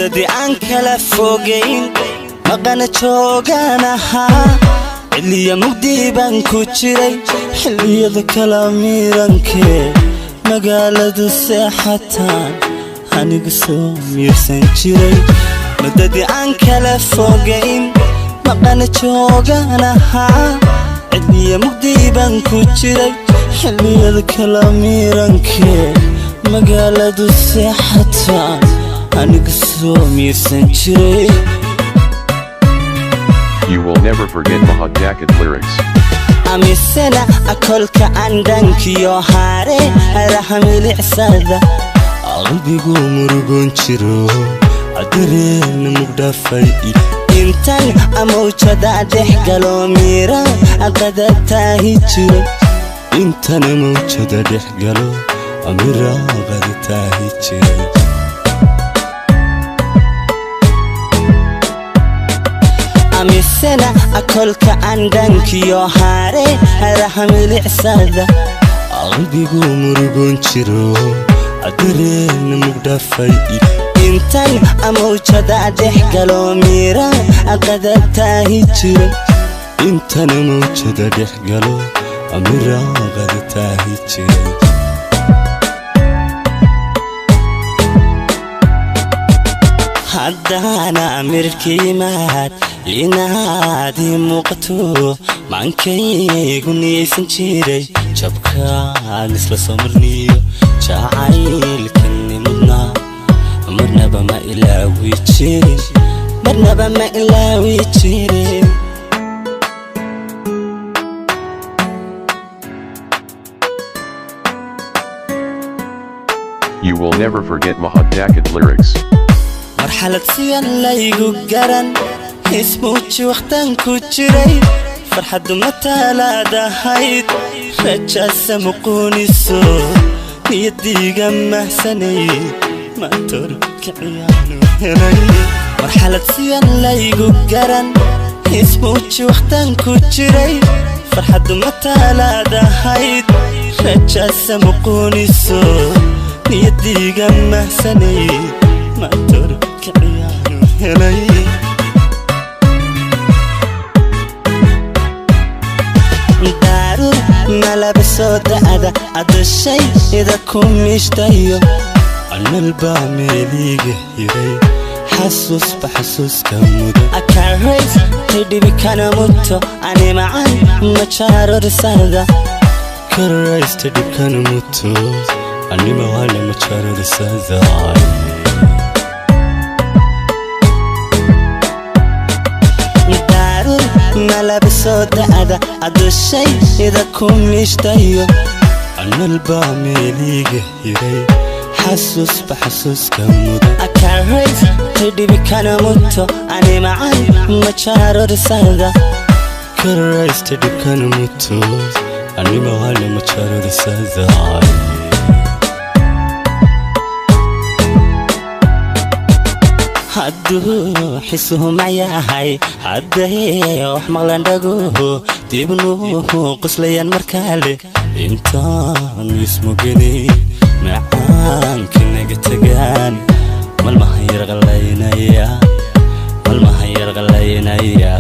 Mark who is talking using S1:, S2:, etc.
S1: Muddadii aan kala fogayn, maqana joogaan ahaa, xilliya mugdi baan ku jiray, xilliyada kala miirankee magaaladu seexataan anigu soo miirsan jiray. Muddadii aan kala fogayn, maqana joogaan ahaa, xilliya mugdi baan ku jiray, xilliyada kala miirankee magaaladu seexataan anigu soo miirsan jiray.
S2: You will never forget Mahad Dakid lyrics.
S1: Amisena akolka andhankiyo haare haraha milicsada, qalbigu murugoon jiro, dareen mugdhafay intan amawjada dhex galo, miira qada taahi jiro, intana mawjada dhex galo, amira qada taahi jiray. Amisena akolka andhankiyo haare haraha milicsada, qalbigu murugoon jiro, dareen mugdhafay intan amawjada dhex galo, miira qada taahi jiro, intana mawjada dhex galo, amira qada taahi jiray. Haddana mirkiimaad inaad ii muuqato, maankaygu niyaysan jiray, jabkaan isla soo marniyo jacaylkani mudnaa marnaba ma ilaawi jirin, marnaba ma ilaawi jirin.
S2: You will never forget Mahad Dakid lyrics.
S1: Marxalad siyan laygu garan, ismuuji wakhtaan ku jiray, farxaddu mataalaadahayd, rajaasa muquuniso niyadiiga mahsanay, matorkaciyaanu helay. Marxalad siyan laygu garan, ismuuji wakhtaan ku jiray, farxaddu mataalaadahayd, rajaasa muquuniso niyadiiga mahsanay, matorkaciyaanu helay. Daarur malaba soo da'da adashayda ku miishtayo, analbaa meeliga hiray, xasuusba xasuuska mudan, akarays tidhibi kana muto, ani macan majarorisada, karaysta dhibkana muto, animaana majarorisada. Daarur malaba soo da'da adashayda ku miishtayo, analbaa meeliga hiray, xasuusba xasuuska mudan, akarays tidhibi kana muto, ani macan majarorisada, karaysta dhibkana muto, animaana majarorisada. Hadduu xisuhu mayahay, hadday wax maqlan dhaguhu, dibnuhu qoslayaan markaale, intaan ismuganay macaanka naga tagaan, malmahan yarqalaynaya, malmahan yarqalaynaya.